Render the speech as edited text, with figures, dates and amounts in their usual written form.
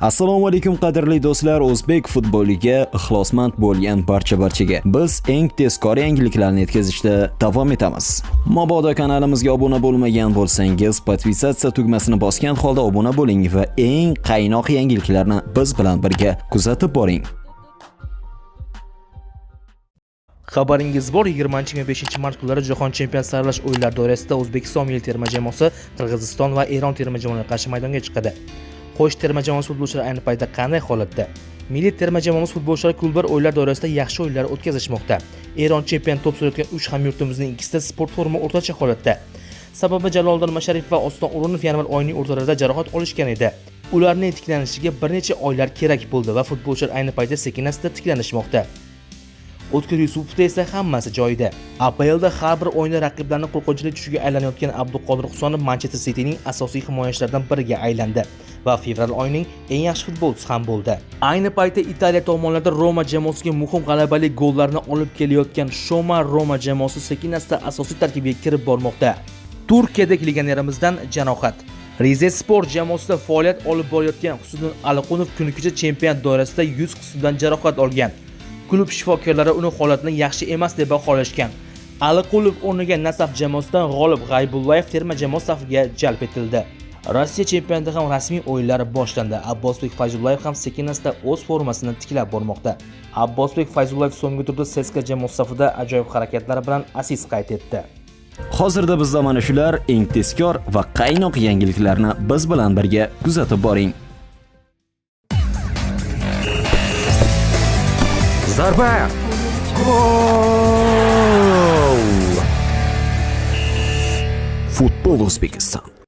Assalomu alaykum, qadrli do'stlar, o'zbek futboliga ixlosmand bo'lgan barcha-barchaga. Biz eng tezkor yangiliklarni yetkazishda davom etamiz. Mabodo kanalimizga obuna bo'lmagan bo'lsangiz, подписаться tugmasini bosgan holda obuna bo'ling va eng qaynoq yangiliklarni biz bilan birga kuzatib boring. Xabaringiz bor, 20-25 mart kunlari Jahon chempionati saralash o'yinlari doirasida O'zbekiston milliy terma jamoasi Qirg'iziston va Eron terma jamoalariga qarshi maydonga chiqadi. Xo'sh, terma jamoamiz futbolchilari ayni paytda qanday holatda? Milliy terma jamoamiz futbolchilari klublar o'yinlar doirasida yaxshi o'yinlar o'tkazishmoqda. Eron chempion to'p surayotgan 3 hamyurtimizning ikkisida sport forma o'rtacha holatda. Sababi Jaloliddin Masharipov va Oston O'runov yanvar oyining o'rtalarida jarohat olishgan edi. Ularning tiklanishiga bir necha oylar kerak bo'ldi va futbolchilar ayni paytda sekin-asta tiklanishmoqda. O'tkir Yusupovda esa hammasi joyida. APLda har bir o'yinda raqiblarni qo'rqinchli tushiga aylanayotgan Abduqodir Husanov Manchester Cityning asosiy himoyachilaridan biriga aylandi va fevral oyining eng yaxshi futbolchisi ham bo'ldi. Ayni paytda Italiya tomonlarida Roma jamoasiga muhim g'alabali gollarni olib kelayotgan Shoma Roma jamoasi sekin-asta asosiy tarkibga kirib bormoqda. Turkiyadagi legionerimizdan jarohat. Rizespor jamoasida faoliyat olib borayotgan Husniddin Aliqulov kuni kecha chempionat doirasida yuz qismidan jarohat olgan. Klub shifokorlari uni holatini yaxshi emas deb baholashgan. Aliqulov o'rniga Nasaf jamoasidan G'olib G'aybullayev terma jamoa safiga jalb etildi. Rossiya chempionatida ham rasmiy o'yinlar boshlandi. Abbosbek Fayzullayev ham sekin-asta o'z formasini tiklab bormoqda. Abbosbek Fayzullayev so'nggi turda CSKA jamoasi safida ajoyib harakatlar bilan assist qayd etdi. Hozirda bizda mana shular eng tezkor va qaynoq yangiliklarni biz bilan birga kuzatib boring. Zarba! Gol! Futbol O'zbekiston.